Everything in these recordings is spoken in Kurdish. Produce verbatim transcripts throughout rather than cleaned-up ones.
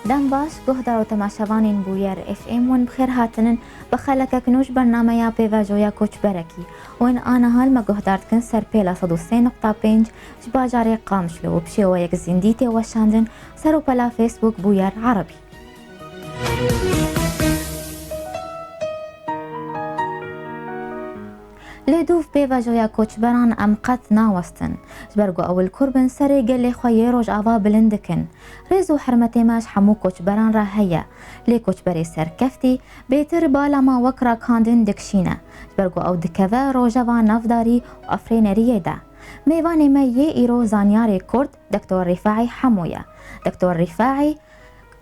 Dem baş, guhdar û temaşevanên Bûyer F M, hûn bi xêr hatinin bi xelekek nû ji bernameya pêvajoya koçberekî. Hûn aniha li me guhdar dikin ser pêla sed û sê nokta pênc ji bajarê Qamişlo û bi şêweyek zîndî tê weşandin ser û pela Facebook Bûyer Erebî. Lê dûv pêvajoya koçberan em qet nawestin. Ji ber ku ew li kur bin, serê gelê xwe yê Rojava bilind dikin. Rêz û hurmetê me ji hemû koçberan re heye. Lê koçberê serkeftî bêtir bala me wek rakandin dikişîne. Ji ber ku ew dikeve rojeva navdarî û efrêneriyê de. Mêvanê me yê îro zanyarê Kurd, Doktor Rîfaî Hemo ye. Doktor Rîfaî,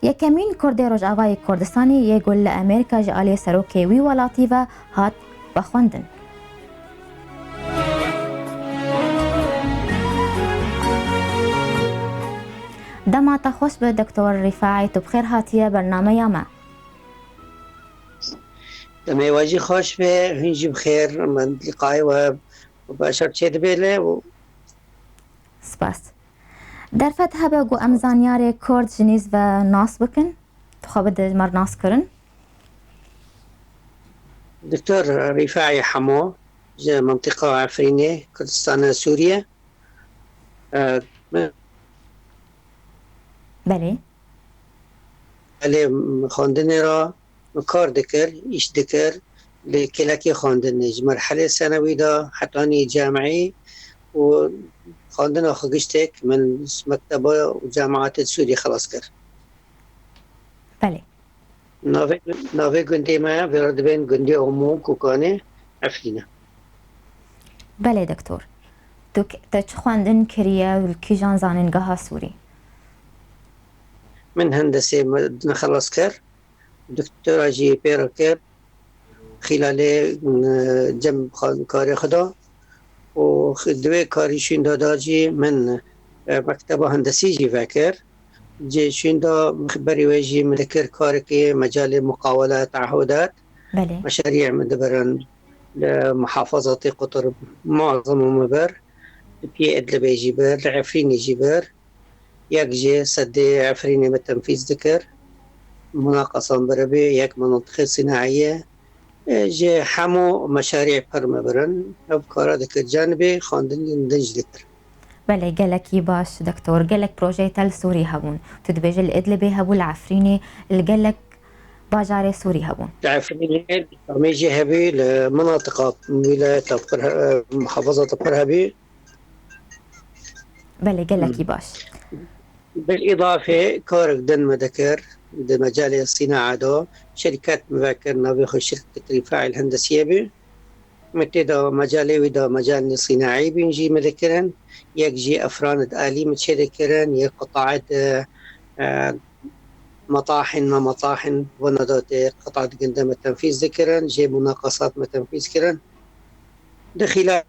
yekemîn Kurdê Rojavayê Kurdistanê yê ku li Amerîka ji aliyê serokê wî welatî ve hat vexwendin. Dema te xweş be, Doktor Rîfaî, tu bi xêr hatiye bernameya me. Demê we jî xweş be, hûn jî bi xêr, min liqayê we başar çêdibêle û Spas. Derfet hebe ku em zanyarê Kurd ji nêz ve nas bikin? Tu xwe bide ji me re nas kirin. Doktor Rîfaî Hemo ji mintîqa Efrînê, Kurdistana Sûriye. E, min Belê. Belê, xwendinê re min kar dikir, îş dikir, li kêlekê xwendinê, ji merhelê senewî de hetanî camiî û xwendina xwe giştek min ji mekteba û cemaetê Sûriyê xelas kir. Belê. Navê, navê gundê me vê re dibên gundê Omo Kokanê Efrîne. Belê doktor. Tu k-, te çi xwendin kiriye û li kîjan zanîngeha Sûrî? Min hendesê me, me xelas kir. Doktora jî pê re kir. Xîlalê, e, cem xwe-, karê xwe da. Û xi-, di wê karî şûnda da jî min, e, mekteba hendesî jî vekir. Cê şûnda berî wê jî min dikir karekê mecalê muqawele, teahudat. Belê. Meşariyê min dibirin li muhafazatê qutir muazim û min bir, li piyê Idlibê jî bir, li Efrînê jî bir. Yek jê sedê Efrînê me tenfîz dikir. Munaqesan biribê, yek mintiqê sînaiyê. E, ji hemû meşariyê pir me birin. Ev kara dikir, canibê xwendinên din jî dikir. Belê, gelekî baş, doktor. Gelek projeyê te li Sûrî hebûn. Tu dibêje li Idlibê hebû, li Efrînê, li gelek bajarê Sûrî hebûn. Li Efrînê, li Şamê jî hebî, li minatiqa, wîlayeta pir he-, muhafazata pir hebî. Belê, gelekî Hmm. baş. Bil îdafê karek din me dikir, di mecalê sînae de şirket me vekir, navê xwe şirket Rîfaîl Hendesiye bî. Me tê de mecalê wî de mecalê sînaî bîn jî me dikirin. Yek jî efranid alî me çê dikirin, yek qitaet, e, e, metahin, me metahin, vana de tê qitaet ginde me tenfîz dikirin, jê munaqasat me tenfîz kirin. Di xîla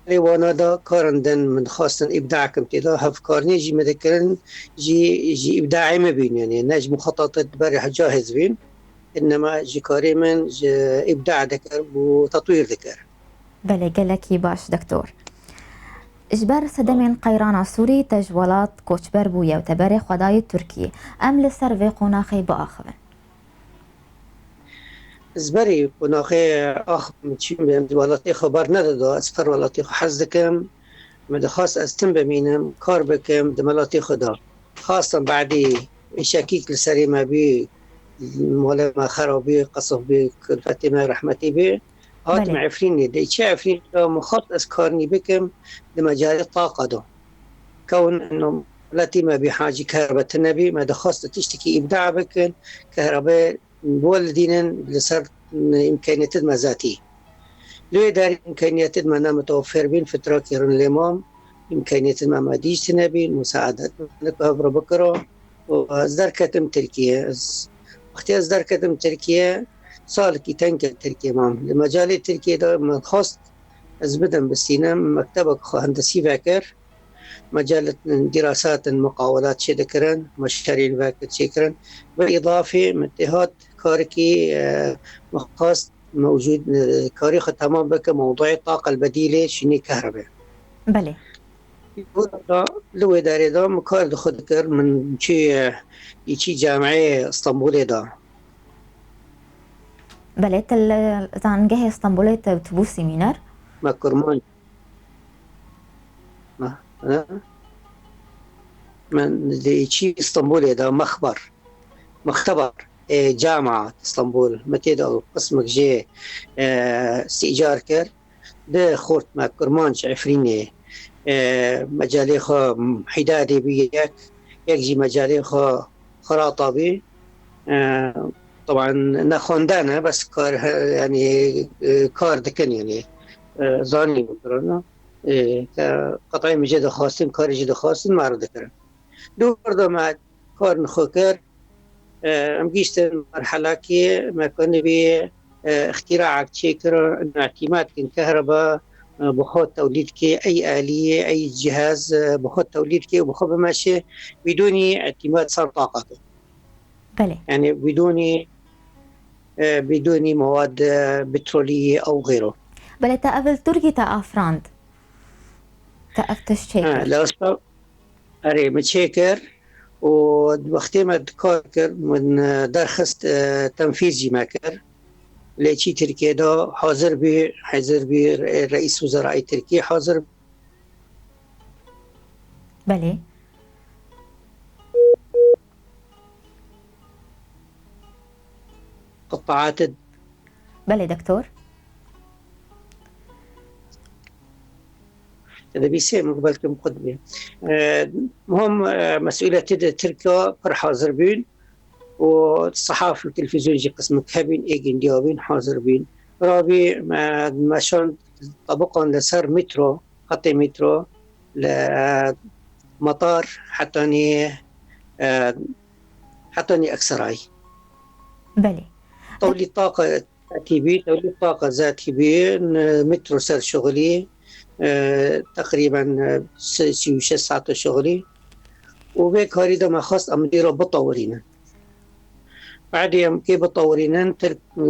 Lê wana da karin din min dixwastin îbda kim tê da, hevkarnê jî me dikirin, jî, jî îbdaê me bîn, yanî ne ji muxetatê berê heca hez bîn, innema ji karê min ji îbda dikir û tetwîr dikir. Belê, gelekî baş, doktor. Ji ber sedemên qeyrana Sûrî te ji welat koçber bûye û te berê xwe dayî Tirkiyê. Em li ser vê qonaxê biaxivin. Ez berî qonaxê axivim, çûm, em di welatê xwe ber nedida, ez pir welatê xwe hez dikim. Min dixwest ez tim bimînim, kar bikim di welatê xwe de. Xastan badî îşekîk li serê me bî, malê me xera bî, qesif bî, kulfetê me rehmetî bî. Hatim Belê. Efrînê, dê çi Efrînê de min xwest ez karnî bikim di mecalê taqa de. Kewin eno welatî me bî hacî, kehrabe tune bî, me dixwest tiştekî îbda bikin, kehrabe bo li dînin li ser îmkaniyetê me zatî. Li wê derê îmkaniyetê me ne muteweffer bîn, fitrakî rin lê mam, îmkaniyetê me madî jî tune bîn, musaadet me ne ku hev re bikiro. Û ez derketim Tirkiye. Ez, wextê ez derketim Tirkiye, salekî tenke Tirkiye mam. Li mecalê Tirkiye de min xwest ez bidim bi sînem, mektebek xwe hendesî vekir. Mecalê dîrasatin, muqawelat çêdikirin, meşarîn vekir çêkirin. Bi îdafê min tê hat karekî, e, min xwest mewcûd, e, karî xwe temam bike, mewdûyê taqel bedîlê şînê kehrebê. Belê. Li wê derê de min kar di xwe dikir, min çi, e, îçî camiyê Stenbolê de. Belê, te li zangehê Stenbolê te tibû semîner? Me kurmanc. Me, e? Min di îçî Stenbolê de mexber, mexteber, e, cama Stenbol. Me tê de qismek jê, e, îcar kir. Di xort me kurmanc Efrînê, e, mecalê xwe Hîdadê bî yek, yek jî mecalê xwe Xirata bî. E, Taban ne xwendene, bes kar, yani, e, kar dikin, yani, e, zanîn bikirin. E, ke qetayê min jê dixwastin, karê jê dixwastin, me re dikirin. Di wir de me kar nixwe kir. E, em gihîştin merhelekê, me ku nivê, e, îxtîraek çêkir, îtîmat kin kehreba, e, bi xwe tewlîd kê, ey aliyê, ey cihaz, e, bi xwe tewlîd kê û bi xwe bimeşe, bidûnî îtîmat ser taqeke. Belê. Yani bidûnî, e, bidûnî mewad, e, petrolî ew xêro. Belê, te ev li Tirkî te afirand. Te ev tişt çêkir. Li Esta-, erê, min çêkir û wextê me dikar kir, min, e, derxist, e, tenfîz jî me kir. Lê çî Tirkiye de hazir bî, hazir bî, re-, reîs wizarayê Tirkî hazir. Belê. قطعات. Belê, doktor. Dibîsê min belkim xwe dibê. E, hom, e, mesûliyetê de Tirka pir hazir bûn û sehaf û televîzyon jî qismek hebîn ê gindiya bîn hazir bîn. Rabî me, me şand tabiqan li ser metro, xetê metro li, e, matar hetanî, e, hetanî Ekseray. Belê. Tewlî taqa zetî bî, tewlî taqa zetî bî, n-, metro ser şixulî, e, teqrîben, e, si-, sî û şeş saet şixulî. Û vê karî de me xwest em dî re bitewirînin. Badê em kê bitewirînin, Tirk, e,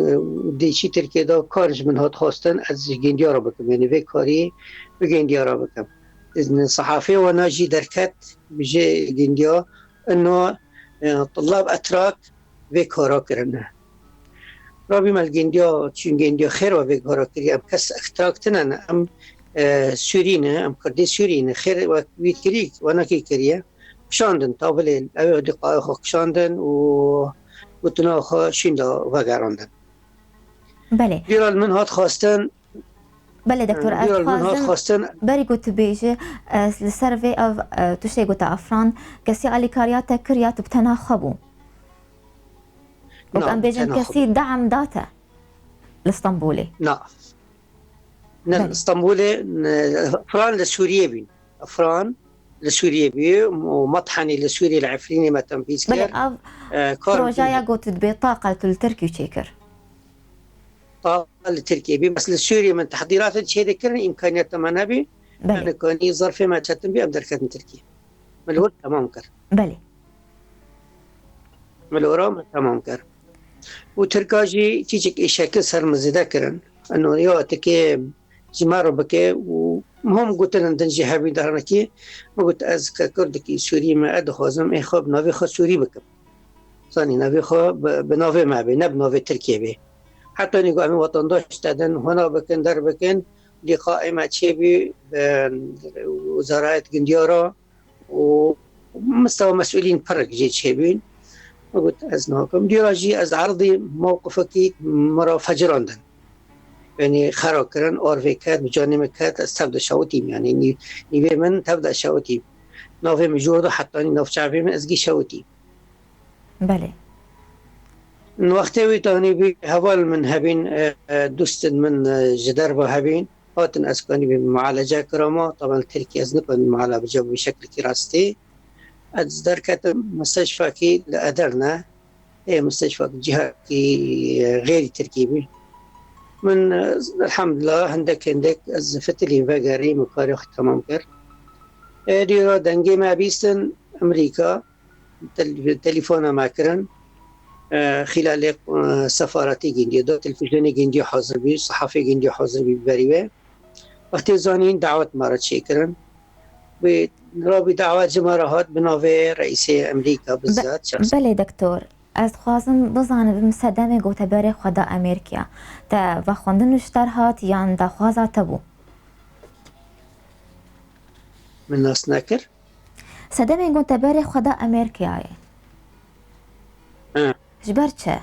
dêçî Tirkiye de kar ji min hat xwestin, ez ji gindiya re bikim. Yanî vê karî bi gindiya re bikim. Sehafê wana jî derket, bi jê gindiya, ino, e, tulab etrak vê kara kirine. Rabî me li gindiya, çûn gindiya xêr we vê kara kiriye. Em kes extrak tine ne, em, e, Sûrî ne, em Kurdê Sûrî ne. Xêr we wî kirî, we nekî kiriye. Kişandin, tabilê, ew ê diqayê xwe kişandin û gotina xwe şînda vegerandin. Belê. Dîra li min hat xwestin. Belê, doktor, ez Dîra li min hat dixwazim xwestin. Berî ku tu bêjî, ez li ser vê ev, e, tiştê ku te afirand, kesî alîkariya te kir ya tu bi tena xwe bû? Wek Na, em bi bêjin, tena xwe kesî de'm da te li Stenbolê? Na. Ne, Belê. Stenbolê, ne, Efran li Sûriyê bîn. Efran li Sûriyê bî û Methenî li Sûriyê li Efrînê me tenfîz Belê, kir. ev E, kar projeya ku tu dibê taqa tu li Tirkî çêkir. Taqa li Tirkiyê bî. Bes li Sûriyê min tehdîratin çêdikirin, îmkaniyeta me nebî. Belê. Yani kanî zerfê me çetin bî, em derketin Tirkiyê. Min li wir temam kir. Belê. Min li wir me temam kir. Û Tirka jî çîçik êşekin ser min zêde kirin. Eno ya tikê ji me re bike û hom gotin din jî hebî dernekî. Min got, ez ke Kurdekî Sûrî me, ez dixwazim ê xwe bi navê xwe Sûrî bikim. Zanî navê xwe bi, bi navê me bê, ne bi navê Tirkiyê bê. Heta nî ku em ê wetandaş te din, hona bikin, derbikin, lîqayê me çêbî, bi wezarayet gindiya re û mistewa mesûlîn pirek jê çêbîn. Min got, ez nakim. Dîra jî ez erdî mewqifekî min re fecirandin. Yanî xera kirin, arvê ket, bi canê min ket, ez tev de şewitîm. Yanî nî-, nîvê min tev de şewitî. Navê min jor de hetanî navçavê min ez gî şewitî. Belê. Wextê wî tanî bî heval min hebîn, e, e, dostên min, e, ji derve hebîn. Hatin ez kanî bî mualece kirama, taban li Tirkiye ez nikanî muala bica bi şeklekî rastî. Ez derketim misteshfakî li Edirne. Ê misteshfak cihakî, e, xêrî Tirkî bî. Min, e, elhamdulillah hindek hindek ez fitilî vegerî, min karê xwe temam kir. Ê dîra dengê me bîstin Amerîka. Tel-, telefona me kirin. E, xîlalê, e, sefaretê gindiye da, televîzyonê gindiye hazir bî, sehafê gindiye hazir bî berî wê. Wextê zanîn dawet me re çêkirin. Wê rabî dawa ji me re hat bi navê reîsê Amerîka bi Be-, zat şexs. Belê, doktor. Ez dixwazim bizanibim sedemê goteberê xwe da Amerîkaya. Te vexwendin ji te re hat yan daxwaza te bû? Min nas nekir. Sedemê goteberê xwe da Amerîkayê. He. Ji ber çi?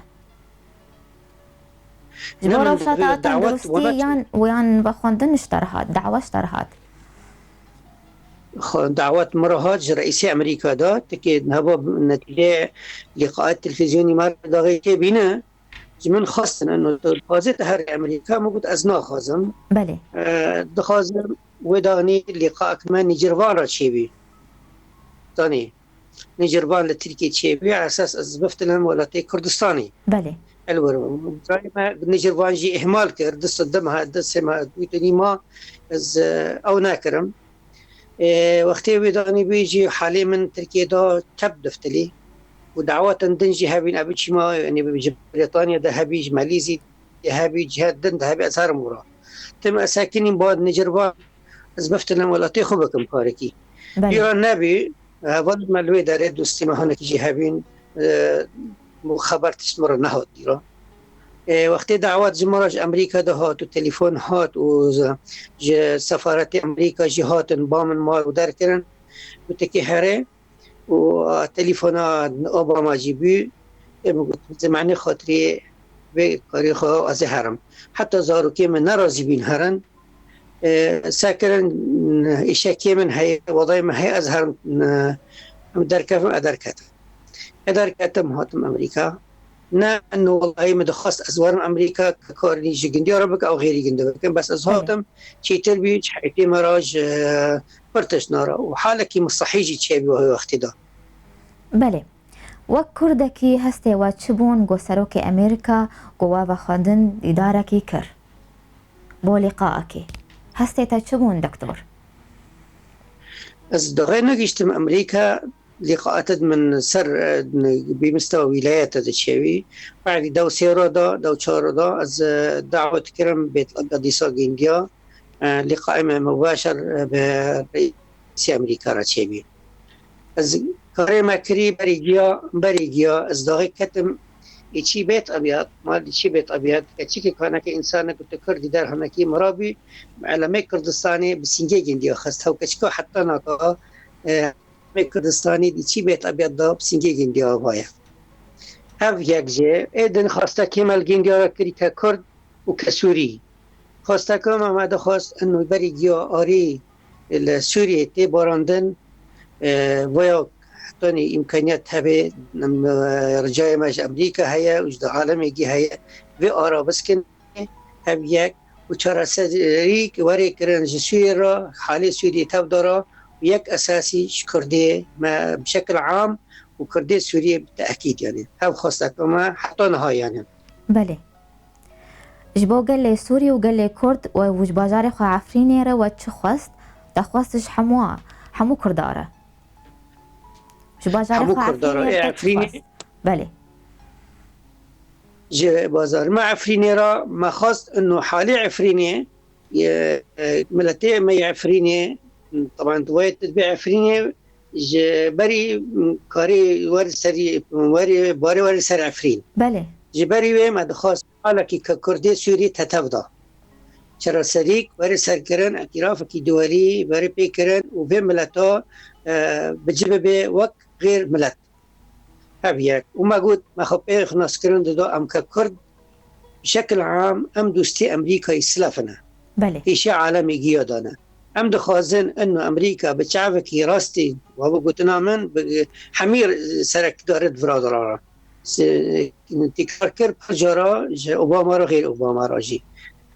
Ji Ne bo min rewşa te dawet tenduristî welat yan, yan vexwendin ji te re hat, dawa ji te re hat? Xwe dawet min re hat ji reîsê Amerîka de, tikê heba netîceyê lîqayet televîzyonî me re daxê çêbîne, ji min xwestin, eno tu dixwazê te herî Amerîka, min got ez naxwazim. Belê. E, dixwazim wê danî lîqaek me Nêcîrvan re çêbî. Danî. Nêcîrvan li Tirkiyê çêbûye, esas ez biftilim welatê Kurdistanê. Belê. El werim. Carê me Nêcîrvan jî îhmal kir, du sed, du meha, du sê meha, du tenî ma ez, e, ew nekirim. E, wextê wê danî bî jî halê min Tirkiyê da çep diftilî. Û dawetin din jî hebîn, ev çî ma, yanî ji Brîtanya de hebî, ji Malîzî de hebî, cihet din de hebî, ez herim wira. Tim ez sekinîm ba Nêcîrvan, ez biftilim welatê xwe bikim karekî. Belê. Îro nebî, heval me li wê derê dostê me hinekî jî hebîn, e, xeber tişt min re nehat îro. E, wextê dawet ji min re ji Amerîka de hat û telefon hat û ji, ji sefaretê Amerîka jî hatin ba min mar û derkirin. Gotekî here û telefona Obama jî bû. Ê min got, zimanê xatirê vê karê xwe ez ê herim. Heta zarokê min nerazî bîn herin. E, sekirin, îşekê min heye, wedayê min heye, ez herim, e, em derkevim, e derketim. E derketim, hatim Amerîka. Ne, eno wellahî min dixwest ez werim Amerîka, ke karî ji gindiya re bike, ew xêrî gindi bikin. Bes ez Belê. hatim, çêtir bî, ji heyetê me re, ji, e, pir tişt nara. Û halekî min sehî jî çêbû wê wextê de. Belê. Wek Kurdekî hestê we çi bûn ku serokê Amerîka ku we vexwendin dîdarekî kir? Bo lîqaekê. Hestê te çi bûn, doktor? Ez daxê negihiştim Amerîka, lîqaet min ser, e, bî mistewa wîlayete de çêbî. Badî dew sê re da, dew çar re da, ez, e, dawet kirim bêt dîsa gindiya, e, lîqayê me mubaşer, e, bi reîsê Amerîka re çêbî. Ez karê me kirî berî giya, berî giya, ez daxê ketim, ê çî bê tebîat, mal çî bê tebîat, keçikê kaneke însanê ku tu Kurdî derhanekî mirabî, elemê Kurdistanê bi sîngê gindiya xist. Hew keçika heta naka, e, Kurdistanê dî çî bê tebîat da bi sîngê gindiya ava ye. Ev yek jê, ê din xwestekê me li gindiya re kirî ke Kurd û ke Sûrî. Xwesteka me, me dixwest eno berî giya arî li Sûriyê tê barandin, e, vaya hetanî îmkaniyet hebe, em, e, ricayê me ji Amerîka heye û ji alemê gî heye, vê ara biskin. Ev yek û çareserî werê kirin ji Sûriyê re, halê Sûriyê tevda re û yek esasî ji Kurdê me bi şekil am û Kurdê Sûriyê bi te'kîd, yanî ev xwesteka me heta niha, yanî. Belê. Ji bo gelê Sûrî û gelê Kurd we û ji bajarê xwe Efrînê re we çi xwest? Te xwest ji hemû, hemû Kurda re? Ji bajarê Hemû xwe Kurda re. Efrînê Ê, re te çi Efrînê xwest? Belê. Ji bazar me Efrînê re me xwest ino halê Efrînê, e, e, miletê me yê Efrînê, teban tu wayê tu dibê Efrînê, ji berî, m, karê wer serî, werê, barê werê ser Efrîn. Belê. Ji berî wê me dixwest halekî ke Kurdê Sûrî tetev da. Çareserîk werê serkirin, îtîrafekî duwerî werê pê kirin û vê mileta, e, bi cih bibe wek xêr milet. Ev yek. Û me got, me xwe pê xinaskirin dida, em ke Kurd, bi şekil am, em dostê Amerîkayê silef ne. Belê. Pêşiya alemê giya dane. Em dixwazin ino Amerîka bi çavekî rastî, wa bi gotina min, bi hemî serekdarê di vira de re. Se-, tîkrar kir, pir cara ji Obama re, xêr Obama re jî.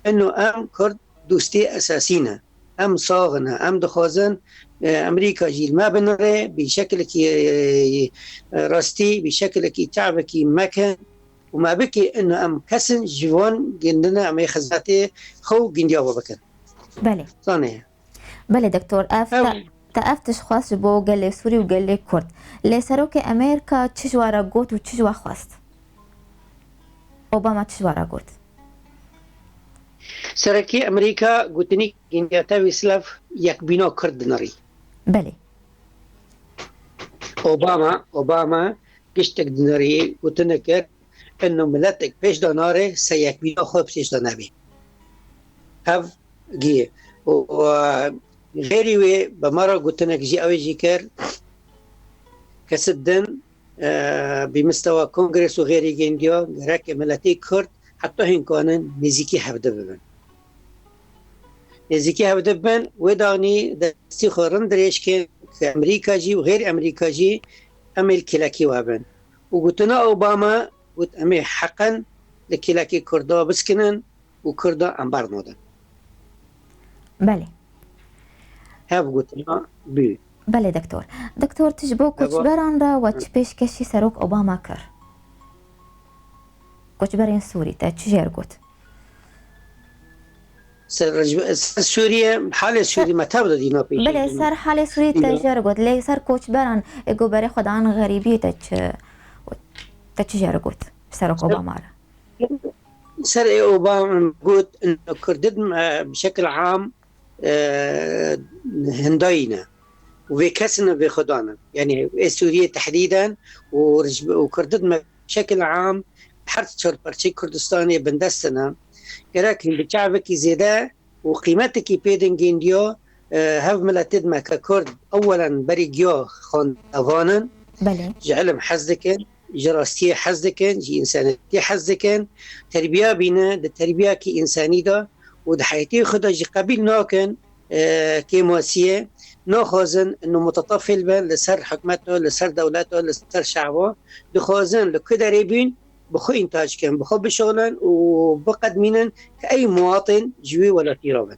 Ino em Kurd dostê esasî ne. Em sax ne. Em dixwazin, e, Amerîka jî li me binire, bi şekilekî, e, e, rastî, bi şekilekî çavekî mekin û me bike ino em kesin ji van gindine, em ê xizmetê xwe û gindiya xwe bikin. Belê. Zanê. Belê, doktor, ev Ev te, te ev tişt xwest ji bo gelê Sûrî û gelê Kurd. Lê serokê Amerîka çi ji we re got û çi ji we xwest? Obama çi ji we re got? Serekî Amerîka gotinî gindiya tevî silav yekbîna Kurd dinirî. Belê. Obama, Obama giştek dinirî gotine kir, eno miletek pêş de nare, se yekbîna xwe pêş de nebî. Hev giye. Û, û, xêrî wê bi me re gotinek jî ew ê jî kir, kesib din, e, bi mistewa kongres û xêrî gêndiya, gerek miletê Kurd heta hîn kanin nêzîkî hevdi bibin. Nêzîkî hevdi bibin, wê danî destî xwe rind dirêj kin, ke Amerîka jî û xêr Amerîka jî em ê li kêlekî we bin. Û gotina Obama got, em ê heqen li kêlekê Kurda biskinin û Kurda em bernadin. Belê. Hev gotina bû. Belê doktor. Doktor, tu ji bo Eva. Koçberan re we çi pêşkêşî Serok Obama kir? Koçberên Sûrî te çi jê re got? Ser, ser Sûriye, halê Sûrî me tev de dîna pêşî. Belê, ser halê Sûrî te jê re got. Lê ser koçberan, ê ku berê xwe dan xerîbiyê te çi, te çi jê re got? Serok Obama re. Ser ê Obama got, Kurdin, e, bi şekil am, e, hindayî ne. Û vê kesin vê xwe danin. Yanî ê Sûriyê tehdîden û rij-, û Kurdin me şekil am her çar parçeyê Kurdistanê bindest ne. Gerek hîn bi çavekî zêde û qîmetekî pê din gêndiya, e, hev miletê di me ke Kurd ewelen berî giya xandevan in, Belê. Ji ilim hez dikin, ji rastiyê hez dikin, ji însaniyetê hez dikin, terbiya bîne di terbiyakî însanî de û di heyetê xwe de jî qebîl nakin, e, kêmasiyê, naxwazin ino mutetefil bin li ser hikûmeta, li ser dewleta, li ser şehba, dixwazin li ku derê bîn, bi xwe întac kin, bi xwe bişixulin û biqedmînin ke ey muwatin ji wî welatî re bin.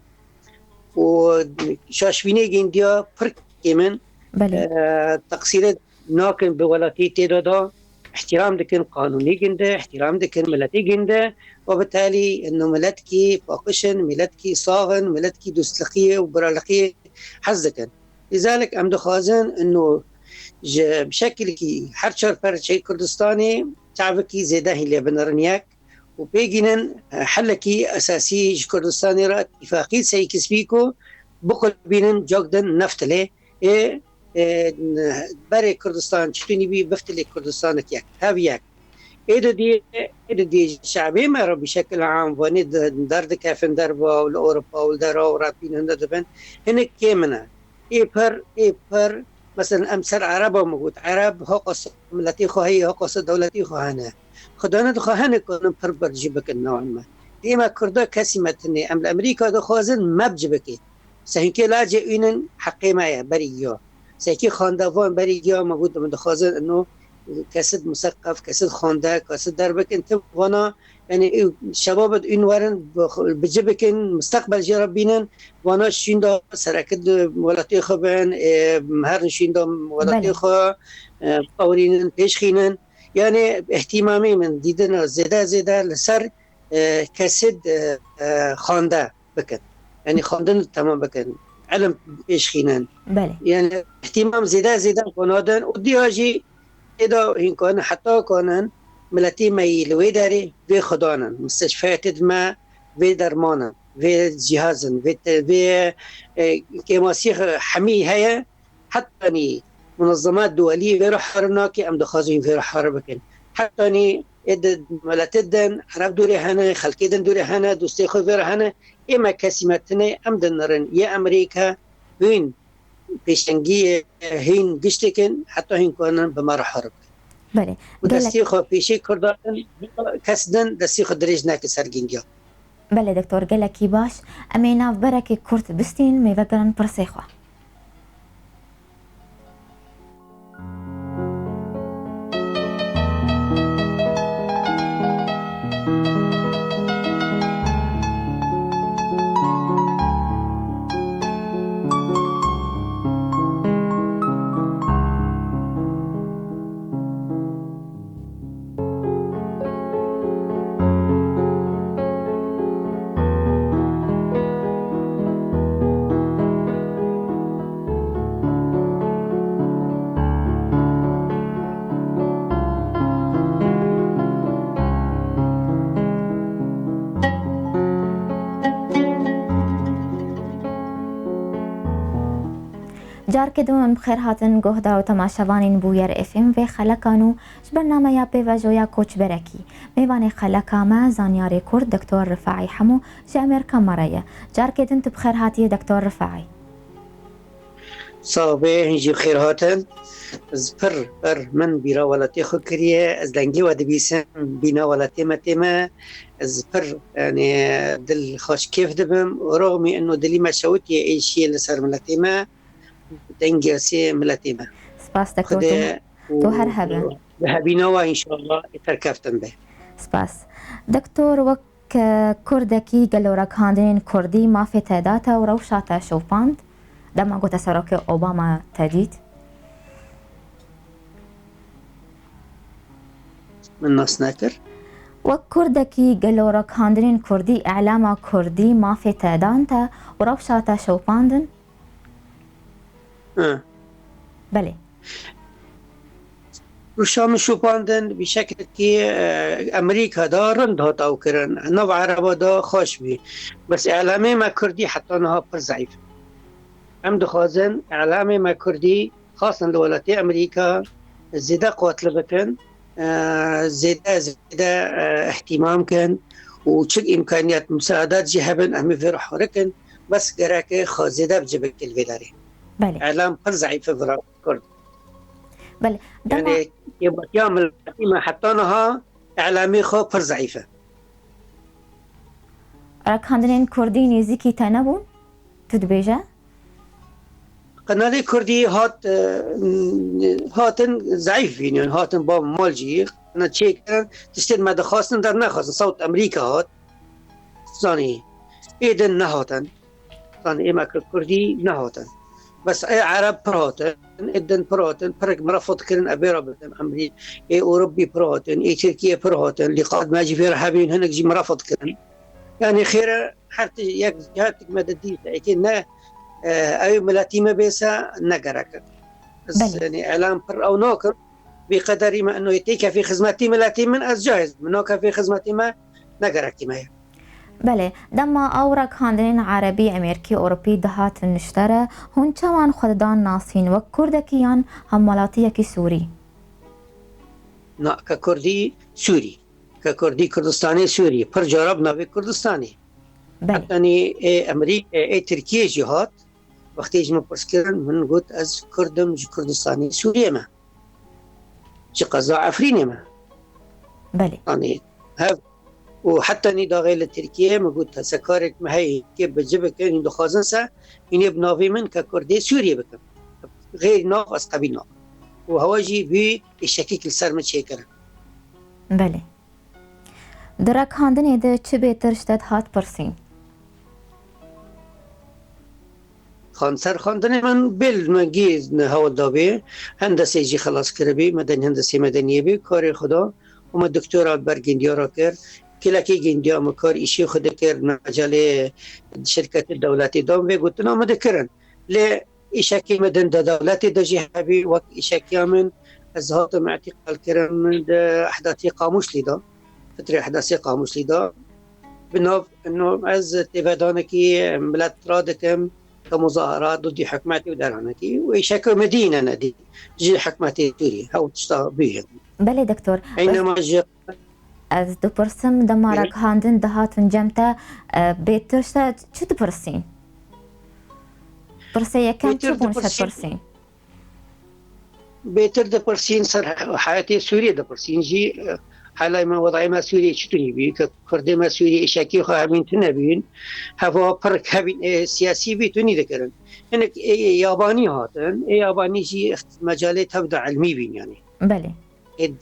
Û şaşbînê gêndiya pir kêm in, Belê. e, teqsîrê nakin bi welatî tê de da, îhtîram dikin qanûnê ginde, îhtîram dikin miletê ginde, û bi talî ino miletkî paqij in, miletkî sax in, miletkî dostliqiyê û biraliqiyê hez dikin. Lizalik em dixwazin ino ji bi şekilkî her çar perçeyê Kurdistanê çavekî zêde hîn lê binirin yek û pêgînin, e, helekî esasî ji Kurdistanê re îtîfaqî Seyîd Kisbî ku biqulbînin cok din neftilê ê, e, berê Kurdistan çi tûnî bî biftilê Kurdistanek yek. Hev yek. Ê didî, ê didî şebê me re bi şekil am vanê di-, derdikefin derva û li Ewropa û li dera û rabîn hinde dibin. Hinek kêm in e. Ê pir, ê pir, mesela em ser Ereba min got, Ereb hoqas miletê xwe heye, hoqas dewletê xwe hene. Xwedana dixwe hinek kanin pir bercî bikin nava me. Ê me Kurda kesî me tune, em li Amerîka dixwazin me bi ci bike. Sehinkê lacê ûnin heqê me ye, berî giya. Sekî xandevan berî giya me got, em dixwazin ino kesid museqef, kesid xande, kesid derbikin, tim vana, yani, û şebabet ûn werin bi, bi ci bikin, musteqbel jê re bînin, vana şînda sereket welatê xwe bin, ê, herin şînda welatê Belê. Xwe, e, qewirînin, pêşxînin. Yani, ihtimamê min dîdina zêde zêde li ser, e, kesid, e, e, xande bikin. Yani xwendin temam bikin. Ilim pêşxînin. Belê. Yani ihtimam zêde zêde xwe nadin û diya jî tê de hîn kanin, heta kanin miletê me yî li wê derê vê xwe danin. Misteshfeyetê di me vê dermanin, vê cihazin, vê te-, vê, e, kêmasî hemî heye. Hetanî munezzemat duwelî vê re hare nake, em dixwazin vê re hare bikin. Hetanî ê di miletê din, Ereb dûrê hene, xelkê din dûrê hene, dostê xwe vê re hene, ê me kesî me tine, em dinirin, yê Amerîka, hûn pêşengiyê, hîn giştê kin, heta hîn kanin bi me re hare bikin. Belê. Û Gelek destê xwe pêşê Kurdan, kes din destê xwe dirêj neke ser gîndiya. Belê doktor, gelekî baş. Em ê navberekê kurt bistînin, mêvegerin pirsê xwe. Carkê din bi xêr hatin guhdar û temaşevanên Bûyer F M vê xelekan û ji bernameya pêvajoya Koçberekî. Mêvanê xeleka me zanyarê Kurd Doktor Rifaî Hemo ji Amerîka me re ye. Carkê din tu bi xêr hatiye Doktor Rifaî. Sax bê, hîn jî bi xêr hatin. Ez pir, pir min bîra welatê xwe kiriye. Ez dengê we dibîsim, bîna welatê me tê me. Ez pir, yanî, dil xweş kêf dibim. Rexmî ino dilî me şewitiye ê şiyê li ser miletê me. Dengê sê miletê me. Spas, Doktor, Xwedê tu, tu her hebin. Bi hebîna we înşallah ê serkeftin be. Spas. Doktor, wek Kurdekî gelo ragihandinên Kurdî mafê te da te û rewşa te şopand? Dema ku te Serokê Obama te dît? Min nas nekir. Wek Kurdekî gelo ragihandinên Kurdî, îlama Kurdî mafê te dan te û rewşa te şopandin? Hı. Belê. Rûşa min şopandin bi şeklekî, e, Amerîka de rind hat ew kirin. Nav Ereba de xweş bî. Bes îlamê me Kurdî heta niha pir zeîf. Em dixwazin îlamê me Kurdî, xasin li welatê Amerîka, zêde qatli bikin, e, zêde, zêde, e, îhtîmam kin û çi îmkaniyet, misaedat jî hebin, em ê vê re horikin, bes gerek e xwe zêde bi cih bikin li vê derê. Belê. Îlam pir zeîf e vira Kurd. Belê. Dema Yani, kêbatiya miletî me heta niha îlamê xwe pir zeîf e. Ragihandinên Kurdî nêzîkî te nebûn? Tu dibêje? Qenalê Kurdî hat, e, hatin zeîf bînin, hatin ba mal jî, qena çêkirin, tiştên me dixwastin dernexwastin. Sewt Amerîka hat, zanî, ê din nehatin. Zanî, ê me Kurdî nehatin. Bes ê Ereb pir hatin, ê din pir hatin, pirek me re fot kirin, ebê re bitin, Amerî-, ê Ewropî pir hatin, ê Tirkiye pir hatin, lîqat me jî vê re hebîn, hinek jî me re fot kirin. Yani xêre her ti-, yek, her tik me de dît, êkê ne, e, ew miletî me bêse ne gerek e. Ez, Belê. yani, îlam pir ew nakim. Bi qederî me ino tê kefî xizmetî miletî min, ez caiz, min nakefî xizmetî me, ne gerekî me ye. Belê, dema ew ragihandinên Erebî, Amerîkî, Ewropî dihatin nişte re, hûn çawan xwe didan nasîn, wek Kurdekî yan hemwelatiyekî Sûrî? Na, ke Kurdî Sûrî. Ke Kurdî Kurdistanê Sûrî, pir cara bi navê Kurdistanê. Belê. Hetanî ê Emerî-, ê, ê Tirkiyê jî hat, wextê ji min pirs kirin, min got, ez Kurd im, ji Kurdistanê Sûriyê me. Ji qeza Efrînê me. Belê. Yanî, hev, û hetanî daxê li Tirkiyê min got, se karek me heye, kê bi cih bikin, hîn dixwazin se, hîn ê bi navê min ke Kurdê Sûriyê bikin. Xêr nav, ez qebîl nakim. Û hewa jî vî êşekî li ser min çêkirin. Belê. Di ragihandinê de çi bêtir ji te dihat pirsîn? Xan-, ser xwendinê min bêl me gî hewl dabê. Hendesê jî xelas kiribî, medenî, hendesê medeniyê bî, karê xwe da û me doktora ber gindiya re kir. Kilekê gindiya me kar îşê xwe dikir, mecalê şirketê dewletê da, vê gotina me dikirin. Lê îşekê me din de dewletê de jî hebî, wek îşekiya min, ez hatim îtîqal kirin di ehdatê Qamişlî de, fitrê ehdatê Qamişlî de. Bi nav, no, ez têvedanekî milet radikim, ke muzaharat û dî hikûmetê û deranekî û îşeke me dî ne nedî ji hikûmetê Sûriyê, hew tişta bûye. Belê doktor. Eynema ji Ez dipirsim, dema Belê. ragihandin dihatin cem te, e, bêtir ji te çi dipirsîn? Pirsê yekem çi Bêtir bûn ji te dipirsîn. dipirsîn? Bêtir dipirsîn ser he-, heyetê Sûriyê dipirsîn jî, e, helay me, wedayê me Sûriyê çiturî bî, ke Kurdê me Sûriyê îşekî xwe hemîn tune bîn, heva pir hevîn, e, siyasî bî, tunî dikirin. Hinek, e, yabanî hatin, ê yabanî jî mecalê tev de ilmî bîn, yanî. Belê. Ê,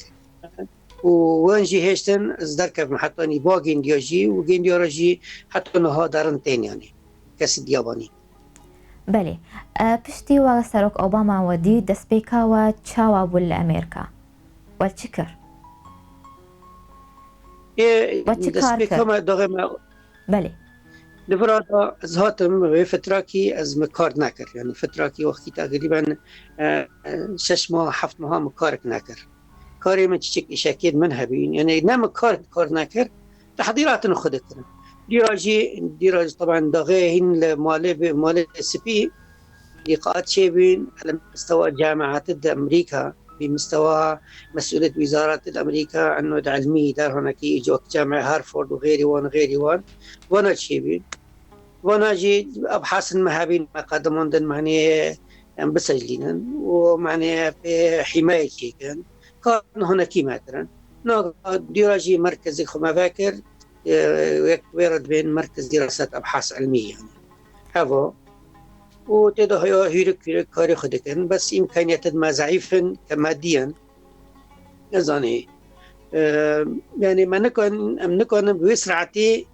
û wan jî hêştin ez derkevim hetanî ba gêndiya jî û gêndiya re jî heta niha derin tên, yanî kes diyabanî. Belê. E, piştî we Serok Obama we dî, destpêka we çawa bû li Amerîka? We çi kir? Ê, We çi kar destpêka kir? me, daxê me, Belê. Di vira de ez hatim vê fitrakî ez me kar nekir. Yani fitrakî wextî teqrîben, e, e, şeş mah, heft meha me karek nekir. Karê me çiçek îşekên min hebîn. Yani ne me kar, kar nekir, tehdîratên xwe dikirin. Dîra jî, dîra jî teben daxê hîn li malê bi, malê spî, لقاءات çêbûn li mistewa camiatê di Amerîka, bi mistewa mesûliyet wîzaratê di Amerîka, enû di ilmî der honekî cot camiê Harford û xêrî wan, xêrî wan, wana çêbûn. Vana jî ebhasên me hebîn, me qediman din, manê em biseclînin û manê pê hîmayê çêkin. Kar honekî me kirin. Na dîra jî merkezê xwe me vekir, e, wek wê re dibên merkez dîraset ebhas ilmî yani. Heva. Û tê de haya hîrik hîrik karê xwe dikin. Bes îmkaniyetên me zeîf in, ke madî in. Nezanî. E, yani me nikan, em nikanin bi wê siratî,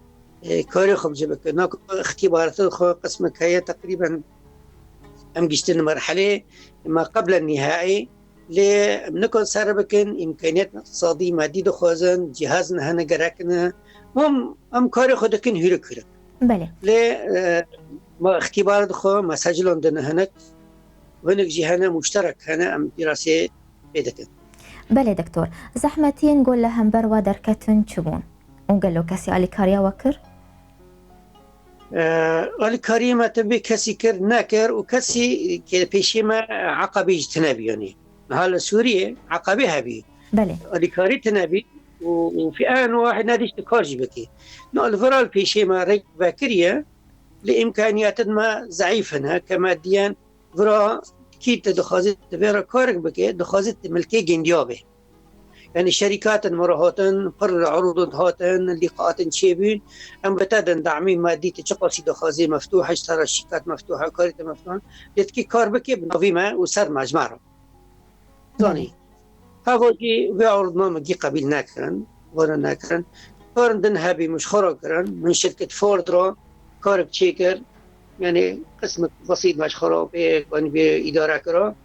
e, karê xwe bi cih bikin. Naka îxtîbaratên xwe qismek heye teqrîben em giştin merhelê ma qeblen nîhaî. Lê em nikan ser bikin, îmkaniyet iqtisadî, madî dixwazin, cihaz nehene gerek ne. Hûn em karê xwe dikin hûrik hûrik. Belê. Lê, e, ma îxtîbarat xwe, ma seclan din hinek, hinek jî hene, muşterek hene, em pîrasê pê dikin. Belê doktor. Zehmetiyên ku li hember we derketin çi bûn? Û gelo kesî alîkariya we kir? E, alîkariyê me tevî kesî kir, nekir û kesî ke pêşê me eqabê jî tine bî yanî. Niha li Sûriyê eqabê hebî. Belê. Alîkarî tine bî û, û fi en wahid nedîşt kar jî bikî. No li vir al pêşê me rêk vekiriye, lê îmkaniyetên me zeîf in, he, ke me diyen vira kî te dixwazî tu vê re karek bike, dixwazî tu milkê gindiya be. Yani şerîkatên me re hatin, pir urûdên hatin, lîqaatên çêbûn. Em bi te din damî madî, tu çiqasî dixwazî meftûh e, ji te re şîkat meftûh e, karê te meftûh e. Lê tu kî kar bike bi navî me û ser me ji me re. Zanî. Heva jî vê urûdna min gî qebîl nekirin, vana nekirin. Karên din hebî min ji xwe re kirin, min şirket Ford re karek çêkir. Yani qismek besît me ji xwe re pê, yani pê îdare kira,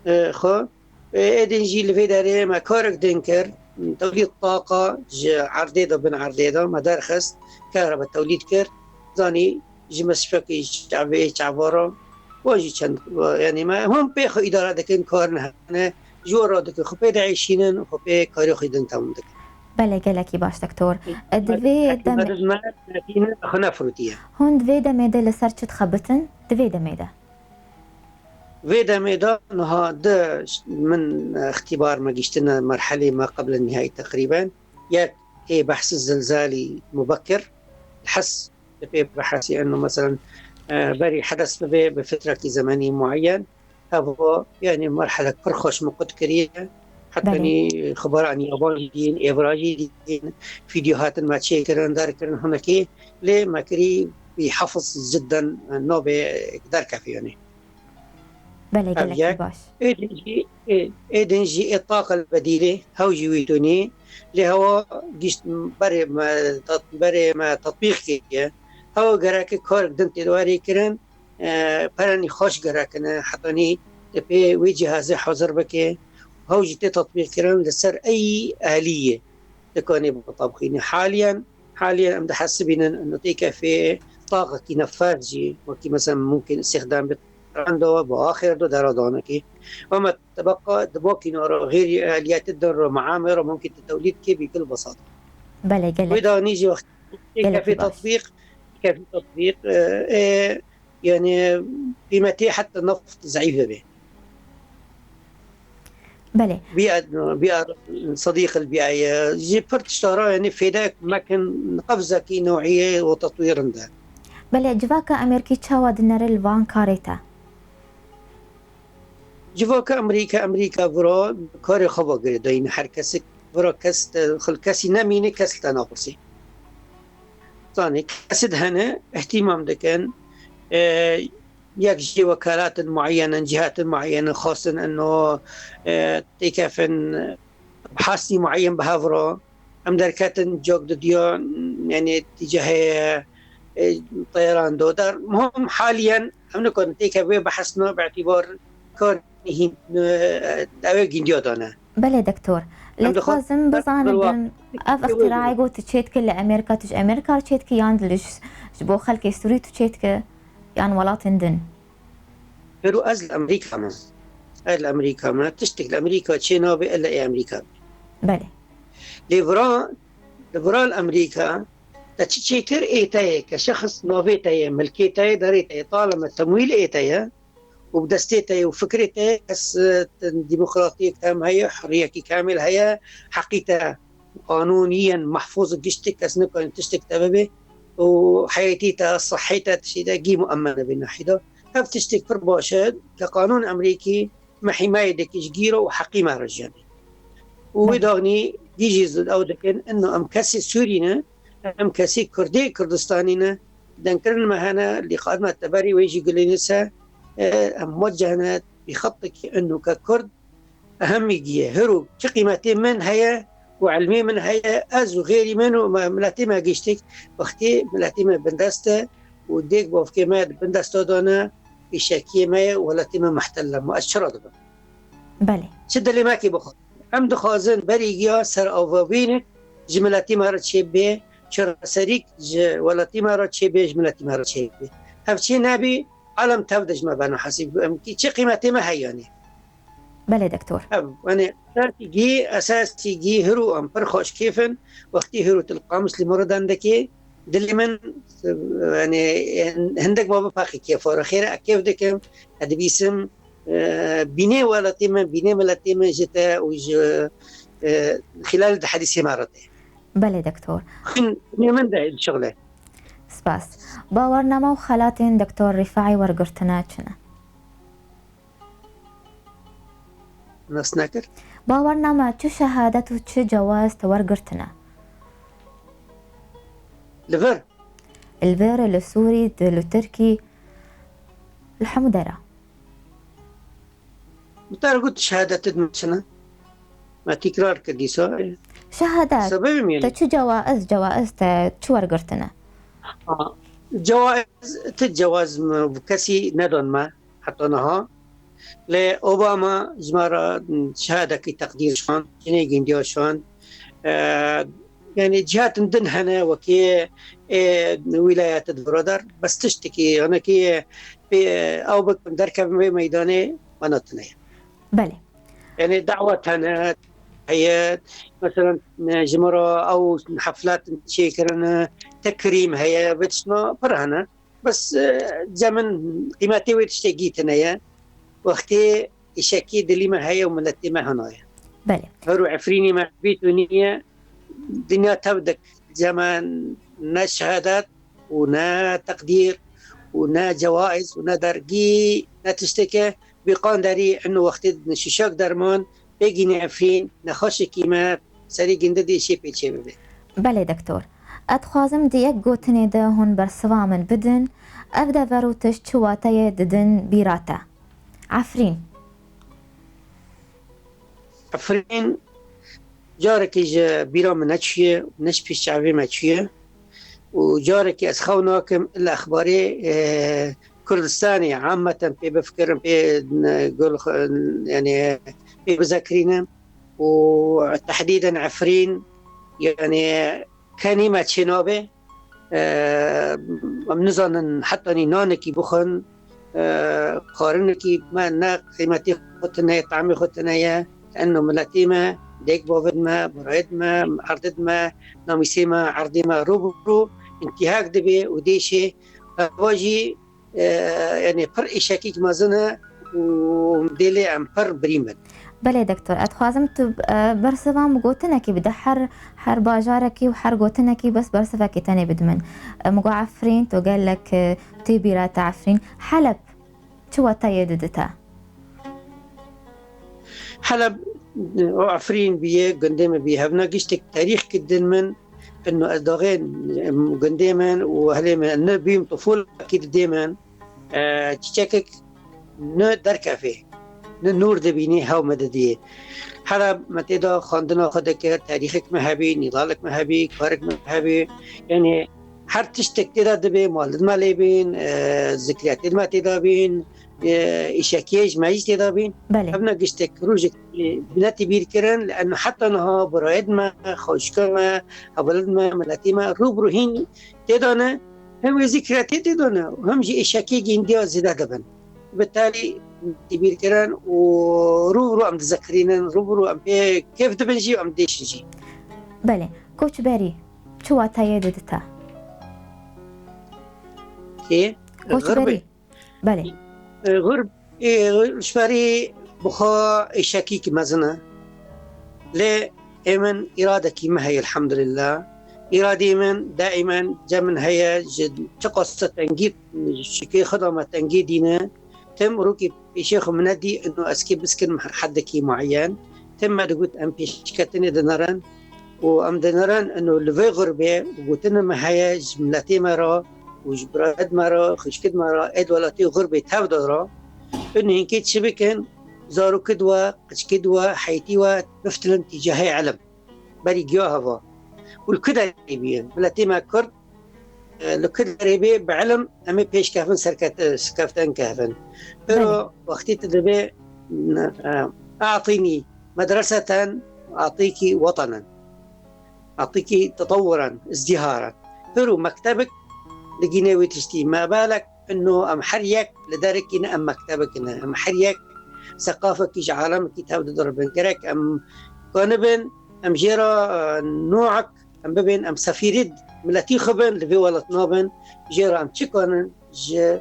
e, xwe. Ê din jî li vê derê me karek din kir, tewlîd taqa ji erdê de bin erdê de me derxist, kerebe tewlîd kir. Zanî ji misfekî, ji çavê, çavara, wan jî çend, yanî me hûn pê xwe îdare dikin, kar nehene, ji we re dikin, xwe pê diêşînin, xwe pê karê xwe din temam dikin. Belê, gelekî baş doktor. Ê, Di vê demê me, me, me, xwe nefirûtiye. Hûn di vê demê de li ser çi dixebitin? Di vê demê de? Vê demê de niha di min îxtîbar me gihiştine merhelê ma qebl nihayî teqrîben. Yek ê behsî zilzalî mubekir, hes bi pê behsî eno meselen, e, berî hedes bibe bi fitrekî zemenî muayyen. Heva, yani merhelek pir xweş min qut kiriye. Heta Belê. nî xeberanî yabancî dîn, êvrajî dîn, vîdeo hatin me çêkirin, derkirin hinekî, lê me kirî bî hefiz cidden, e, nabê derkefê yani. Belê, Ev gelekî yek. baş. Ê din jî, ê, ê din jî ê taqil bedîlê, hew jî wî tunî. Lê hewa gişt berê me, tat-, berê me tatbîq kiriye. Hewa gerek karek din tê warê kirin, e, perenî xweş gerek in, hetanî te pê wê cihazê hazir bike. Hew jî tê tatbîq kirin li ser ey aliyê dikanê bitabxîne. Haliyen, haliyen em dihesibînin, ino tê kefê taqekî nefes jî, wekî mesela mumkin îstîxdam bit, anda bi axir do dera danekî. Ama tebeqa di bo kînara xêrî aliyetê din ro, meamê ro mumkin te tewlîd kê bî kil besat. Belê, gelek. Wê danî jî wext Gelekî kefê baş. tatbîq, kefê tatbîq, e, e, yani qîmetê heta neft zeîf be. Belê. Bîya, bîya Sedîq el bîya ye. Ji pir tişta re, yani fêdek mekin qevzekî newîye û tetwîrin de. Belê, civaka Amerîkî çawa dinere li van karê te? Civaka Amerîka, Amerîka vira karê xwe ve girêdayî ne her kesek. Vira kes te, xil kesî nemîne, kes li te napirsî. Zanî, kesî de hene, îhtîmam dikin. E, yek jê wekalatin muayyen in, cihatin muayyen in, xwestin ino, e, têkefin, hasî muayyen bi hev re. Em derketin cok di diya, yani tîcahê, e, teyeran do der. Muhim haliyen em nikarin têke vê behsna bi îtîbar kar nihîn, e, ew ê gindiya dane. Belê doktor. Lê Em dixwazin dixwazin bizanin bilwa- din, ev îxtîraê got tu çêdikî li Amerîka, tu ji Amerîka re çêdikî yan li, ji bo xelkê Sûrî tu çêdikî yan welatên din? Hero ez li Amerîka me. Ez li Amerîka me. Tiştek li Amerîka çê nabe, ella ê Amerîka be. Belê. Lê vira, li vira li Amerîka, te çi çêkir ê te ye, ke şexs navê te ye, milkê te ye, derê te ye, taleme temwîl ê te ye, û bi destê te ye û fikrê te ye, kes, e, demokratiyek tam heye, hurriyekî kamil heye, heqî te qanûniyen mehfûz, giştî kes nikane tiştek te bibe û heyetî te, sihhê te, tiştê te gî muemene vê nahî de. Ev tiştek pir baş e, ke qanûn Amerîkî me hîmayê dike ji gîro û heqî me re jî. Û wê daxnî gî jî zid ew dikin, ino em kesê Sûrî ne, em kesê Kurdê Kurdistanî ne, dengkirin me hene, lîqat me teberî wê jî gulîne se, e, em muweceh ne, bi xetikî ino ke Kurd, ehemmî giye. Hiro çi qîmetê min heye û ilmê min heye, ez û xêrî min û me, miletê me giştik, wextê miletê me bindest e û dêk bavkê me di bindesta de ne, pêşekiyê me ye û welatê me muhtel e. Ma ez çira dibim? Belê. Çi dilê me kê bixwe. Em dixwazin berî giya ser avabînik ji miletî me re çêbê, çareserîk ji welatî me re çêbê, ji miletî me re çêbê. Ev çê nebî, alem tev de ji me beno hesîb. Em kî çi qîmetê me heyanê? Belê, doktor. Ev, yani, esasî gî, esasî gî hiro em pir xweş kêf in. Wextî hiro til qamis li miridan dikê, dilê min, yani, hindek ma bipaqî kêfa re. Xêre, ez kêf dikim, ez dibîsim, e, bînê welatê min, bînê miletê min ji te û ji, e, xîlal di hedîsê me re tê. Belê, doktor. Xwîn, xwînê min de dişixile. Spas. Bawarname û xelatên doktor Rîfaî wergirtine çi ne? Nas nekir. Bawername, çi şehadet û çi cewaz te wergirtine? Li vir? Li vir, li Sûrî, di, li Tirkî, li hemû dera. Bi te re got şehadetit min çi ne? Me tîkrar kir dîsa. Şehadet. Sebebê min te çi cewaiz, cewaiz te çi wergirtine? Ha, cewaiz, ti cewaz min bi kesî nedon me heta niha. Lê Obama ji me re şehadekî teqdîr şand, jinê gindiya şand. E, yani cihatin din hene wekî, e, wîlayet di birodar, bes tiştekî, yanekî pê ew bikim derkevim vê meydanê, bana tune ye. Belê. Yani dawet hene, heye, mesela, e, ji me re ew heflat çêkirine, tekrîm heye, vê tiştna pir hene. Bes, e, cem min qîmetê wê tiştê gî tune ye. Wextê îşekî dilî me heye û miletê me hena ye. Belê. Her û Efrînê me bît û niye, dinya tev dik cem min ne şehadet û ne teqdîr û ne cewaiz û ne dergî ne tişteke. Bi qanderî ino wextê şişak derman, pêgînê Efrîn, nexweşekî me serî gindi dê şê pêçê bibe. Belê doktor. Ez dixwazim di yek gotinê de hûn bersiva min bidin. Ev dever û tişt çi wateyê didin bîra te? Efrîn. Efrîn carekî ji bîra min neçûye, ne ji pêş çavê me çûye. Û carekî ez xew nakim, illa exbarê, e, Kurdistanê ammeten pê bifikirim, pê, e, gul, e, yani pê bizekirînim û tehdîden Efrîn, yani kenî me çênabe, e, em nizanin hetanî nanekî bixwin, e, xwarinekî me ne qîmetê xwe tune ye, tamê xwe tune ye. Eno miletê me, dêk bavê me, birayê me, erdê me, namîsê me, erdê me rû bi rû întîhak dibe û dêşê heva jî, e, yani pir îşekîk mezin e û dê lê em pir birîn bin. Belê doktor, ez dixwazim tu, e, bersiva min gotinekî bide, her, her bajarekî û her gotinekî bes bersivekî tenê bide min. E, min got Efrîn, tu gelek, e, tê bîra te Efrîn. Heleb çi wateyê dide te? Heleb, o Efrîn biye, gundê min biye. Hevna giştek tarîx kidin min, ino ez daxê, em, gundê min û ehlê min, ne bîm tufûl kî didê min, e, çiçekek ne derkefê, ne nûr dibînî, hew me didiyê. Heleb me tê de xwendina xwe dikir, tarîxek me hebî, nîdalek me hebî, karek me hebî. Yani her tiştek tê de dibê, mal me lê bîn, e, zikriyatê me tê de bîn, e, îşekiyê ji me jî tê de bîn. Belê. Ev ne giştek rojek, e, binetî bîr kirin, li em heta niha birayê me, xweşika me, hevalên me, miletê me, rû bi rû hîn tê de ne, hem wê zikriyatê tê de ne, hem jî îşekiyê gindiya zêde dibin. Bi talî tê bîr kirin û rû bi rû em dizekirînin, rû bi rû em pê kêf dibin jî û em dêşin jî. Belê. Koçberî çi wateyê dide te? Kê? Koçberî. Xirbê. Belê. E, xurb, Ê, ji berî bixwe êşekî ki mezin e. Lê ê min îradekî me heye, elhamdulillah. Îradî min daîmen cem min heye, ji çiqas tengî, ji kê xwe de me tengî dîne. Tim rûkî pêşê xwe min nedî, ino ez kê biskin hedekî mueyen. Tim me digot em pêşketinê dinerin û em dinerin, ino li vê xurbê û gotinê me heye ji miletê me re û ji birayet me re, xwişkit me re, ê di welatê xurbê tev de re. Ino hinkê çi bikin, zarokid we, qiçkid we, heytî we biftilin tîcahê ilim. Berî giya heva. Û li ku derê bî? Miletê me Kurd, e, li ku derê bê bi ilim em ê pêş kevin serket-, e, serkeftin kevin. Pêro Belê. Wextî tu dibê, e, atînî medreseten, atîkî wetanen. Atîkî tetewuren, izdiharan. Pêro mektebik digîne wê tiştî. Me belek Ino em her yek li derikî ne, em mektebek ne. Em her yek seqafekî ji alemekî tev didiribin. Gerek em kanibin, em jê re, e, nûek, em bibin, em sefîrî miletî xwe bin, li vê welat nabin, jê re em çi kanin ji, e,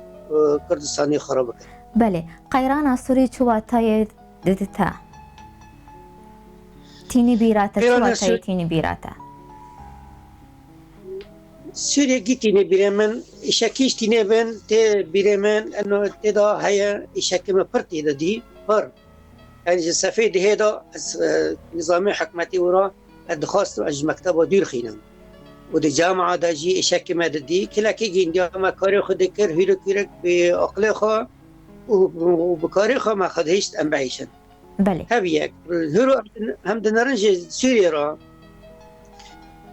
Kurdistanê xwe re bikin. Belê. Qeyrana Sûrî çi wateyê didite? Tînî bîra te, çi Qeyrana wateyê Sû- tînî bîra te? Sûriyekî tînê bîrê min, îşekî jî tînê bin, tê bîrê min, eno tê de heye, îşekî me pir tê de dî, pir. Yani ji sefê dihê de ez, e, nizamê hikûmetê wira ez dixwastim ez ji mekteba dûr xînim. Û di camia de jî îşekî me didî, kilekî gindiya me karê xwe dikir, hûrek hûrek bi aqilê xwe û, û bi karê xwe me xwe dihişt em bihişin. Belê. Hev yek. Hiro hem dinerin ji Sûriyê re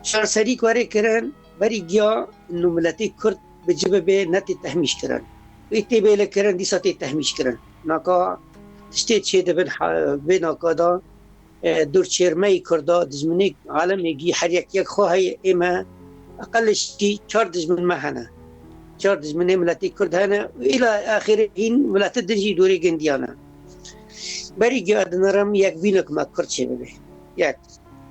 çarserî karê kirin, berî giya nû miletê Kurd bi ci bibe ne tê tehmîş kirin. Wê tê bê li kirin, dîsa tê tehmîş kirin. Naka tiştê çê dibin ha-, vê naka da, e, dûr çêrmeyî Kurda, dijminê alemê gî her yek yek xwe heye, ê me eqelişî çar dijmin me hene. Çar dijminê miletê Kurd hene û îla axirê hîn milete din jî dûrê gindiyan e. Berî giya dinerim yek vînek me Kurd çê bibe. Yek.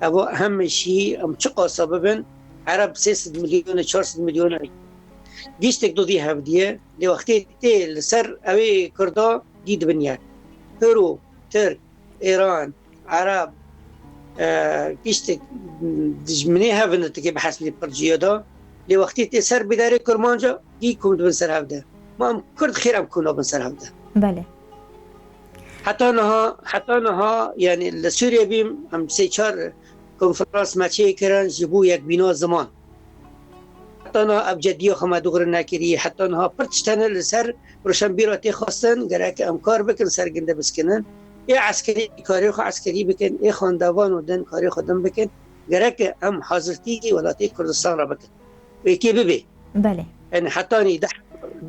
Evo hemî şî em çi qasa bibin, Ereb sê sed milyon e, çar sed milyon e. Giştek dodî hevdiye, lê wextê tê li ser ewê Kurda dî dibin yek. Hiro, Tirk, Îran, Ereb, e, giştek dijminê hevin dike bi hesbê pir ciya de. Lê wextê tê ser bîdarê Kurmanca, gî kom dibin ser hevde. Ma em Kurd xêr em kom nabin ser hevde. Belê. Heta niha, heta niha, yani li Sûriyê bîm, em sê çar konferans me çê kirin ji bo yekbîna ziman. Heta niha ev cediya xwe me dûr nekirî, heta niha pir tişt hene li ser roşenbîra tê xwestin, gerek em kar bikin ser ginde biskinin. Ê eskerî karê xwe eskerî bikin, ê xwendevan û din karê xwe din bikin. Gerek em hazirtî welatê Kurdistan re bikin. Wê kê bibe. Belê. Yani hetanî deh,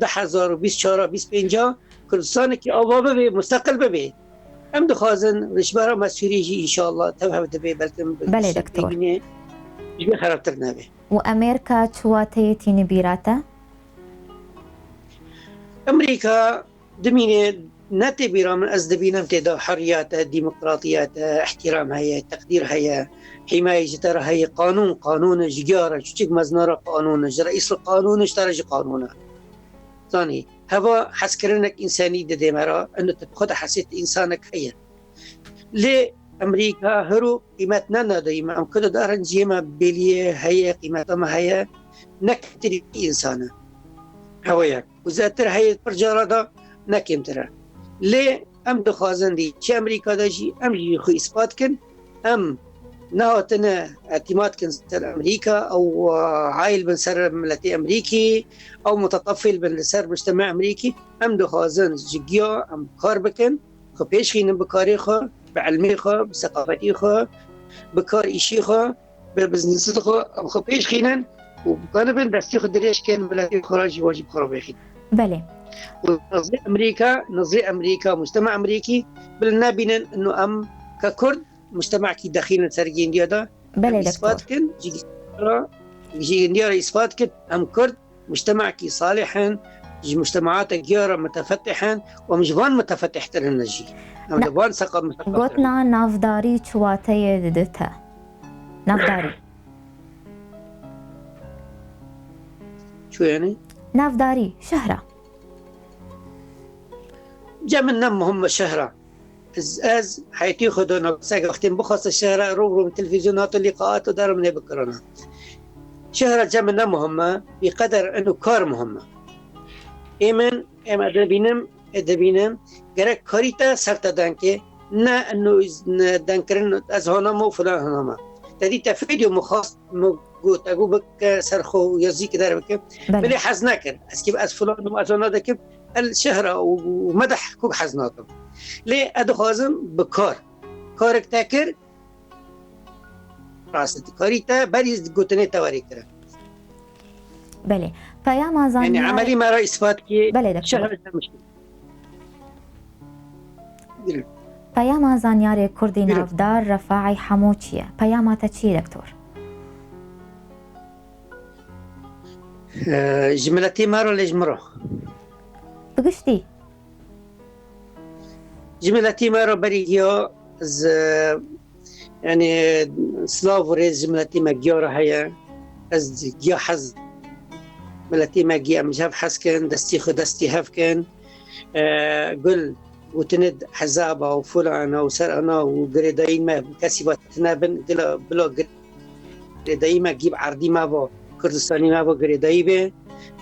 du hezar û bîst çar, bîst pênc Kurdistanekî ava bibe, musteqil bibe. Em dixwazin rêşbera me Sûrî jî înşallah tev hev dibe, belkim Belê, doktor. Ji vê xerabtir nebe. Û Amerîka çi wateyê tînî bîra te? Amerîka dimîne ne tê bîra min, ez dibînim tê de heriyet e, demokratiyet e, îhtîram heye, teqdîr heye, hîmayê ji te re heye, qanûn, qanûn e, ji giya re, çiçik mezna re qanûn e, ji reîs re qanûn e, ji te re jî qanûn e. Zanî, heva hezkirinek însanî didê me re, eno tu bi xwe de hesê tu însanek heye. Lê Amerîka hiro qîmet ne nadayî me. Em ku didarin cihê me bêlî ye, heye, qîmeta me heye, ne kêmtirî însan e. Hewa yek. Û zêdetir heye pir cara da ne kêmtir e. Lê em dixwazin dî çi Amerîka de jî em jî xwe îspat kin. Em nehatine îtîmat kin ser Amerîka, ew, e, aîl bin ser miletê Amerîkî, ew mutetefîl bin li ser mujtema Amerîkî. Em dixwazin ji giya em kar bikin, xwe pêş xînin bi karê xwe, bi ilmê xwe, bi seqafetî xwe, bi kar îşî xwe, bi biznîsê xwe, em xwe pêş xînin û bikanibin destê xwe dirêj kin, miletê xwe re jî wajîb xwe re vêxînin. Belê. Û nizrê Amerîka, nizrê Amerîka, mujtema Amerîkî, bila nebînin ino em ke Kurd, mujtemekî dexînin ser gindiya de, Belê, em îspat doktor. Kin, ji gindiya re, ji gindiya re îspat kin, em Kurd, mujtemekî salih in, ji mujtemaata giya re mutefetih in û em ji van mutefetihtir in jî. Em Na-, li van seqa mutefetih in. Gotina navdarî çi wateyê didite? Navdarî. Çi yani? Navdarî, şehra. Cem min ne muhim e şehra. Ez, ez heyetî xwe dona, seg wextên bixwaste şehra, rû rû bi televîzyon hato lîqaat û dera min ê bikirana. Şehra cem min ne muhim e, bi qeder eno kar muhim e. Ê min, ê me dibînim, ê dibînim, gerek karî te ser te denkê, ne eno iz-, ne denkirin ez hana me û filan hana me. Te dî te fêdyo min xwast, min got, te got bike ser xwe û yazî ki derbike. Belê. Belê hez nekir. Ez kî ez filan û ez hana dikim, el şehra û, û medeh kûk hez nakim. Lê ez dixwazim bi kar. Karek te kir, rast dikarî te berî gotinê te werê kire. Belê. Peyama Yanî zanyarê emelî me re îspat kî Belê, doktor. şehra demiştir. Buyurun. Peyama zanyarê Kurdî Buyurun. navdar Refaî Hemo çi ye? Peyama te çi ye, doktor? Ee, ji miletî me re lê ji min re. Bi giştî. Ji miletî me re berî giya ez, e, yanî silav û rêz ji miletî me giya re heye. Ez giya hez miletî me giya em ji hev hez kin, destî xwe destî hev kin. E, gul û tinid hezaba û fulana û ser ana û girêdayî me kesî va tine bin, gila bila girêdayî me gîb erdî me va Kurdistanî me va girêdayî be.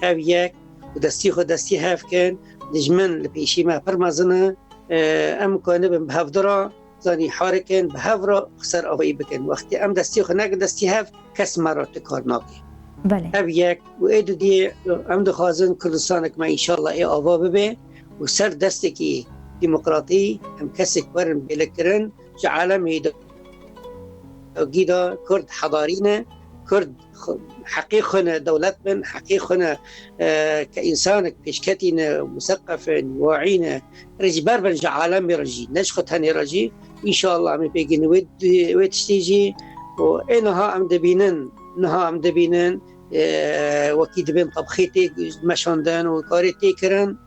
Ev yek û destî xwe destî hev kin, dijmin li pêşî me pir mezin e. E, em kanibin bi hevdira, zanî harikin, bi hev re xser avayî bikin. Wextê em destî xwe nekin destî hev, kes me re tu kar nake. Belê. Ev yek û ê didiyê em dixwazin Kurdistanek me înşallah ê ava bibe û ser destekî demokratî em kesek werin bêlekirin ji alemê de gî de Kurd hedarî ne, Kurd xwe, heqê xwe ne dewlet bin, heqê xwe ne, e, ke însanek pêşketî ne, museqef in, waî ne, rêcber bin ji alemê re jî, ne ji xwe tenê re jî. Înşallah em ê pêgîn wê, wê tiştî jî û ê niha em dibînin, niha em dibînin, e, wekî dibên tebxê tê meşandin û karê tê kirin.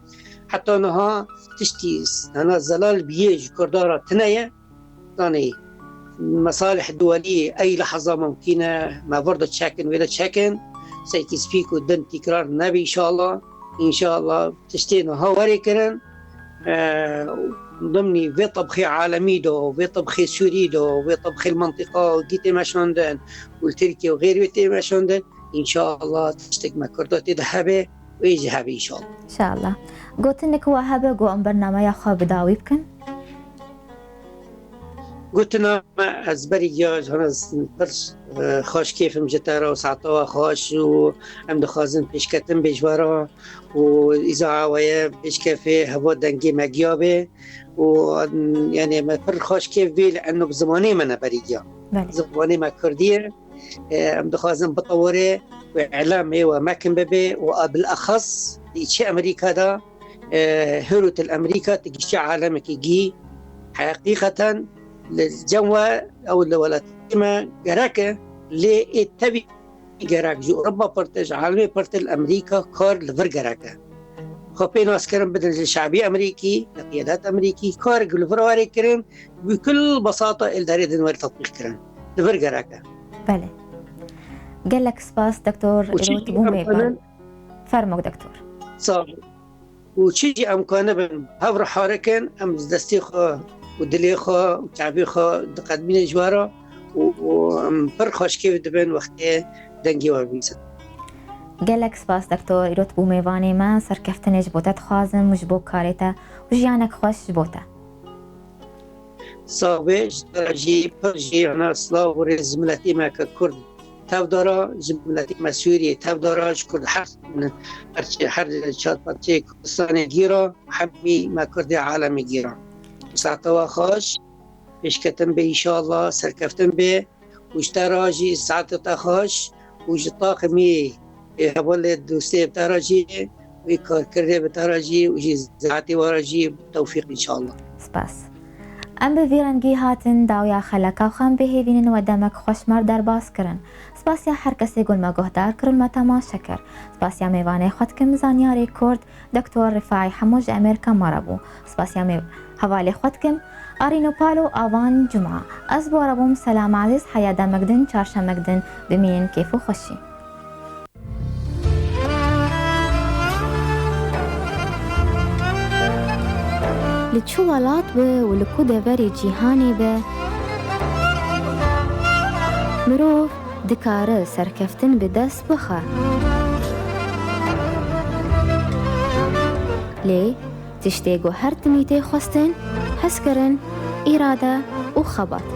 Heta niha tiştî hena zelal biyê ji Kurda re tine ye. Danê mesalih duwelî ey leheza mumkîn e, me vir de çekin, wê de çekin. Seykî spîk û din tîkrar nebe înşallah. Înşallah tiştê niha werê kirin. E, dimnî vê tebxê alemî de, vê tebxê Sûrî de, vê tebxê li mentiqa gî tê meşandin û li Tirkiye û xêr wê tê meşandin. Înşallah tiştek me Kurda tê de hebe û ê jî hebe înşallah. Înşallah. Gotinek we hebe ku em bernameya xwe bi dawî bikin? Gotina me ez berî giya ji hana pir, e, xweş kêfim ji te re û saeta we xweş û em dixwazin pêşketin bê ji we re û îzaha we ye pêşkefê heva dengê me giya bê û, em, yanî me pir xweş kêf bê li eno bi zimanê me ne berî giya. Belê. Zimanê me kurdî ye. E, em dixwazin bitewirê û îlamê we mekin bibe û a bilexas di çi Amerîka de, e, hûrût li Amerîka digiştî alemekî gî heqîqeten li cem we ew li welatê me gerek e lê ê tevî gerek ji Ewropa pirtir, ji alemê pirtir li Amerîka kar li vir gerek e. Xwe pê naskirin bidin ji şabî Amerîkî, li qiyadet Amerîkî, karek li vir warê kirin, bi kul besata ê li derê din were tetbîq kirin. Li vir gerek e. Belê. Gelek spas, Doktor Û çi Îrot jî em Bûmêvan. kanin Fermok, Doktor. Sağ ol. Û çi jî em kanibin, hev re harikin, em ji destê xwe û dilê xwe û çavê xwe diqedmînin ji we re û, û em pir xweşkêf dibin wextê dengê we bibîsin. Gelek spas, Doktor Îrot bû mêvanê me. Serkeftinê ji bo te dixwazim û ji bo karê te û jiyanek xweş ji bo te. Sax bê, ji te re jî pir jî hena silav û rêz ji miletê me ke Kurd tevdara, ji miletê me Sûriyê tevdara, ji Kurd her, her, her çar parçeyê Kurdistanê gîra, hemî me Kurdê alemê gîra. Saeta we xweş, pêşketin bê înşallah, serkeftin bê. Û ji te re jî saeta te xweş û ji taximî, ê, hevalê dostê bi te re jî, wê karkirê bi te re jî û jî zehatê we re jî tewfîq înşallah. Spas. Em bi vî rengî hatin dawiya xeleka xwe, em bihêvînin we demek xweş me re derbas kirin. Spasiya her kesê ku me guhdar kir û me temaşe kir. Spasiya mêvanê xwe dikim, zanyarê Kurd, Doktor Rifai Hemo ji Amerîka me re bû. Spasiya me hevalê xwe dikim. Arîno Palo, Avan Cuma. Ez bi we re bûm, Selam Ezîz, heya demek din, çarşemek din, bimînin kêf û xweşî. Li çi welat be û li ku deverê cîhanê be, mirov dikare serkeftin bi dest bixe. Lê tiştê ku her timî tê xwestin, hezkirin, îrade û xebat.